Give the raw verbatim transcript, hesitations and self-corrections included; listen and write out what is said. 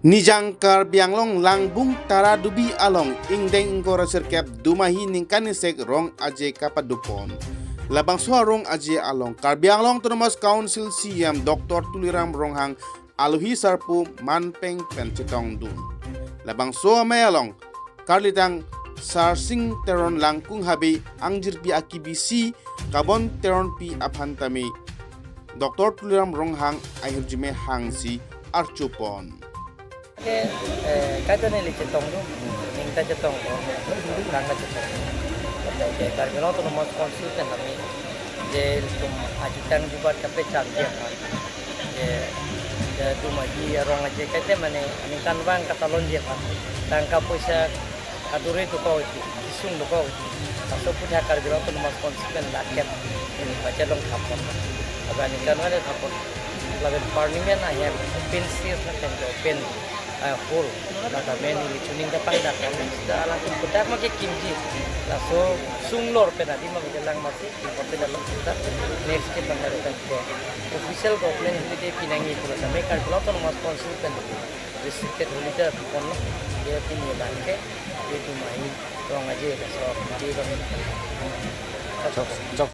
Nijang Karbi Anglong Langbung Taradubi along ingdeng ingkoi ra sirkep Dumahi ningkan isek rong aje kapadopon. Labangso arong aje along Karbi Anglong Autonomous Council C E M Doctor Tuliram Ronghang alohi sarpo manpeng pen chetongdun. Labangso amei along karlitang Sarsing Teron Langkung Habe angjirpi akibisi Kabon Teronpi aphan tame Doctor Tuliram Ronghang ahirjume hangsi archupon. Ke, eh, kaita neli chetongdun, ningta chetong, langta chetong. Ke Karbi Anglong Autonomous Council pen kami, je tum ajutang jubat kape cham je apa. Je, je Dumahi arong aje kaita mane ningkan vang katalon je apa. Tangka poisa kadure tu kau iti, isung tu kau iti. Laso putha Karbi Anglong Autonomous Council pen lakep, ini baca long thapon. Abang ningkan vang thapon. Lapen parliament ahem, open sir na pen open, ah, hall. Nata men ili chuning ta pangdak kami, sida alangtum kodak ma kekimji. Laso sunglor pen adi ma kelang masi, kopi dalam kita. Next ke pangdaru pen ke official government holiday pinangji pulo tame Karbi Anglong Autonomous Council pen restricted holiday pon lo. Dia pini bangke, dia Dumahi rong aje, laso dia kami. Chok, chok.